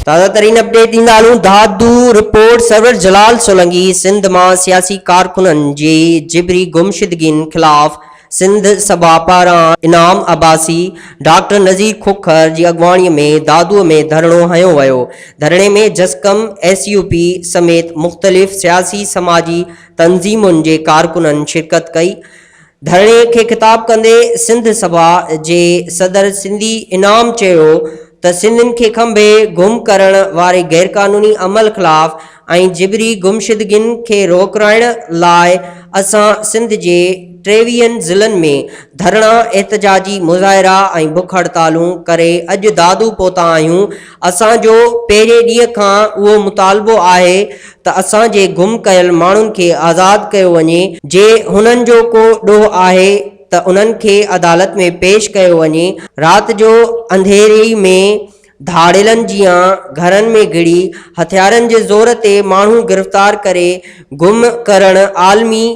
تازه ترين اپڊيٽ ڏيندا هلون دادو رپورٽ سرور جلال سولنگي سنڌ مان سياسي ڪارڪنن جي جبري گمشدگين خلاف سنڌ سڀا پاران انعام عباسي، ڊاڪٽر نذير کوکر جي اڳواڻي ۾ دادو ۾ ڌرڻو هنيو ويو ڌرڻي ۾ جسقم، ايس يو پي سميت مختلف سياسي سماجي تنظيمن جي ڪارڪنن شرڪت ڪئي ڌرڻي کي خطاب ڪندي سنڌ سڀا جي صدر سنڌي انعام چيو ته سنڌين کي کنڀي گم ڪرڻ واري غيرقانوني عمل خلاف ۽ جبري گمشدگين کي روڪرائڻ لاء اسان سنڌ جي ٽيويهن ضلعن ۾ ڌرڻا، احتجاجي مظاهرا ۽ بک هڙتالون ڪري اڄ دادو پهتا آهيون، اسان جو پهرين ڏينهن کان اهو مطالبو آهي ته اسان جي گم ڪيل ماڻهن کي آزاد ڪيو وڃي، جي هنن جو ڪو ڏوهه آهي ته انهن کي عدالت ۾ پيش ڪيو وڃي، رات جو انڌيري ۾ ڌاڙيلن جيان گهرن ۾ گهڙي هٿيارن جي زور تي ماڻهو گرفتار ڪري گم ڪرڻ عالمي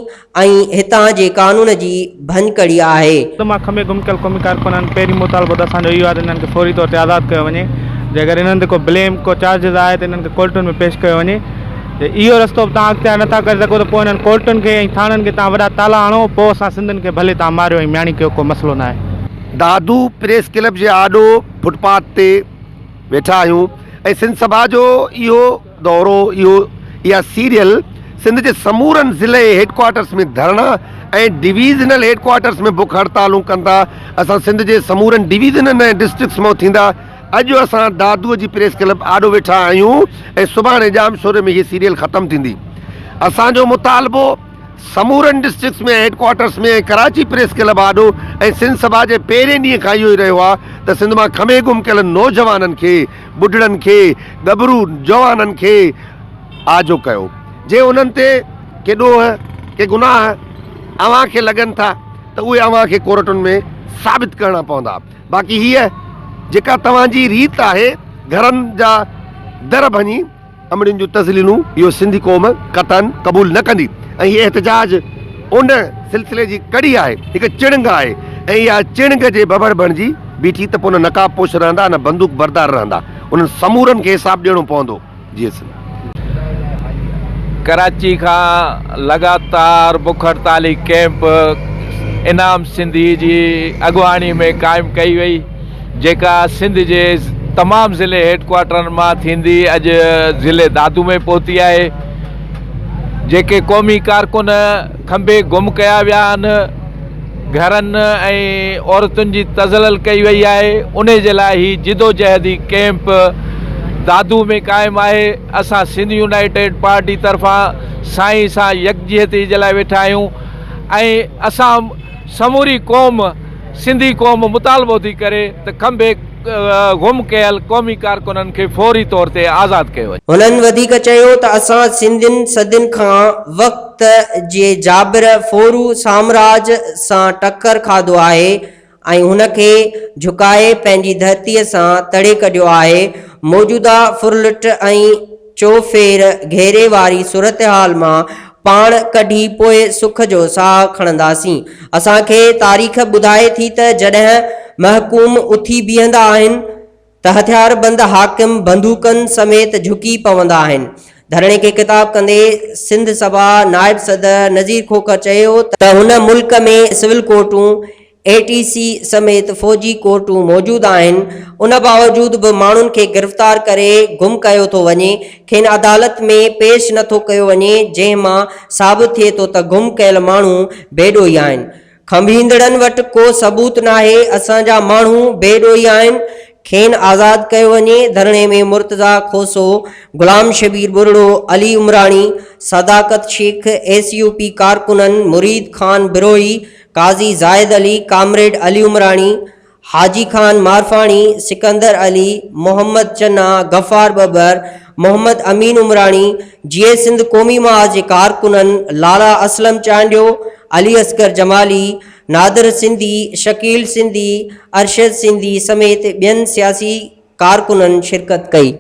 ۽ هتان جي قانون جي ڀڃڪڙي آهي. سنڌ مان کنڀي گم ڪيل قومي ڪارڪنن پهرين مطالبو ته اسان جو اهو آهي ته انهن کي فوري طور تي آزاد ڪيو وڃي جيڪڏهن انهن تي ڪو بليم ڪو چارجز آهي ته انهن کي ڪورٽن ۾ پيش ڪيو وڃي جي اهو رستو به توهان اختيار نٿا ڪري سگهو ته پوء انهن ڪورٽن کي ۽ ٿاڻن کي توهان وڏا تالا هڻو پوء اسان سنڌين کي ڀلي توهان ماريو ۽ مياڻي ڪيو ڪو مسئلو ناهي. دادو پريس ڪلب جي آڏو فٽ پاٿ تي ويٺا آهيون ۽ سنڌ سڀا جو اهو دورو اهو اها سيريل سنڌ جي سمورن ضلعي هيڊ ڪوارٽرس ۾ ڌرڻا ۽ ڊويزنل هيڊ ڪوارٽرس ۾ بک هڙتالون ڪندا اسان سنڌ جي سمورن ڊويزنن ۽ ڊسٽرڪٽس مان ٿيندا اڄ اسان دادو جي پريس ڪلب آڏو ويٺا آهيون ۽ سڀاڻي ڄامشوري ۾ هي سيريل ختم ٿيندي اسان جو مطالبو سمورن districts ۾ head quarters ۾ ۽ Karachi press club آڏو ۽ سنڌ سڀا جي پهرين ڏينهن کان اهو ئي رهيو آهي ته سنڌ مان کمي گم ڪيل نوجوانن کي ٻڍڙن کي، ڳڀرو جوانن کي آجو ڪيو. جي انهن تي ڪي ڏوهه، ڪي گناهه اوهان کي لڳن ٿا ته اهي اوهان کي ڪورٽن ۾ ثابت ڪرڻا پوندا. باقي هيء جيڪا توهان جي ريت آهي، گهرن جا در ڀڃي، امڙين جون تذليلون اهو سنڌي قوم قطعاً قبول نه ڪندي ۽ هي احتجاج ان سلسلي جي ڪڙي آهي، هڪ چڻنگ آهي ۽ اها چڻنگ جي ڀڀڙ بڻجي بيٺي ته پوء نه نقاب پوش رهندا نه بندوق بردار رهندا، انهن سمورن کي حساب ڏيڻو پوندو. جيئي سنڌ. ڪراچي کان لڳاتار بک هڙتالي ڪئمپ انعام سنڌي جي اڳواڻي ۾ قائم ڪئي وئي. جيڪا سنڌ جي تمام ضلعي هيڊ ڪوارٽرن مان ٿيندي اڄ ضلعي دادو ۾ پهتي آهي جيڪي قومي ڪارڪن کنڀي گم ڪيا ويا آهن گهرن ۽ عورتن جي تذلل ڪئي وئي آهي ان جي لاء هي جدوجهدي ڪئمپ دادو ۾ قائم آهي اسان سنڌ يونائيٽيڊ پارٽي طرفان سائين سان يڪجهتي جي لاء ويٺا آهيون ۽ اسان سموري قوم سنڌي قوم مطالبو ٿي ڪري ته کنڀي گم ڪيل قومي ڪارڪنن کي فوري طور تي آزاد ڪيو وڃي. هنن وڌيڪ چيو ته اسان سنڌين صدين کان وقت جي جابر ڦورو سامراج سان ٽڪر کاڌو آهي ۽ هن کي جهڪائي پنهنجي ڌرتيء سان تڙي ڪڍيو آهي، موجوده ڦرلٽ ۽ چوڦير گهيري واري صورتحال مان پاڻ ڪڍي پوء سک جو ساهه کڻنداسين. اسان کي تاريخ ٻڌائي ٿي ته جڏهن محڪوم اٿي بيهندا آهن ته هٿياربند حاڪم بندوقن سميت جهڪي پوندا آهن. ڌرڻي کي خطاب ڪندي سنڌ سڀا نائب صدر نذير کوکر چيو ته هن ملڪ ۾ سول ڪورٽون اي ٽي سي سميت فوجي ڪورٽون موجود آهن، ان باوجود به ماڻهن کي گرفتار ڪري گم ڪيو ٿو وڃي، کين عدالت ۾ پيش نه ٿو ڪيو وڃي، جنهن مان ثابت ٿئي ٿو ته گم ڪيل ماڻهو بي ڏوهي آهن. کنڀيندڙن وٽ ڪو ثبوت ناهي، اسان جا ماڻهو بي ڏوهي آهن، کين آزاد ڪيو وڃي، ڌرڻي ۾ Murtaza Khoso, Ghulam Shabbir Buriro, Ali Umrani, Sadaqat Shaikh, S U P ڪارڪنن مريد خان بروهي، قاضي زاهد علي، ڪامريڊ علي عمراڻي، حاجي خان مارفاڻي، سڪندر علي، محمد چنا، غفار ٻٻر، محمد امين عمراڻي، جيئي سنڌ قومي محاذ جي ڪارڪنن لالا اسلم چانڊيو، علي اصغر جمالي، نادر سنڌي، شڪيل سنڌي، ارشد سنڌي سميت ٻين سياسي ڪارڪنن شرڪت ڪئي.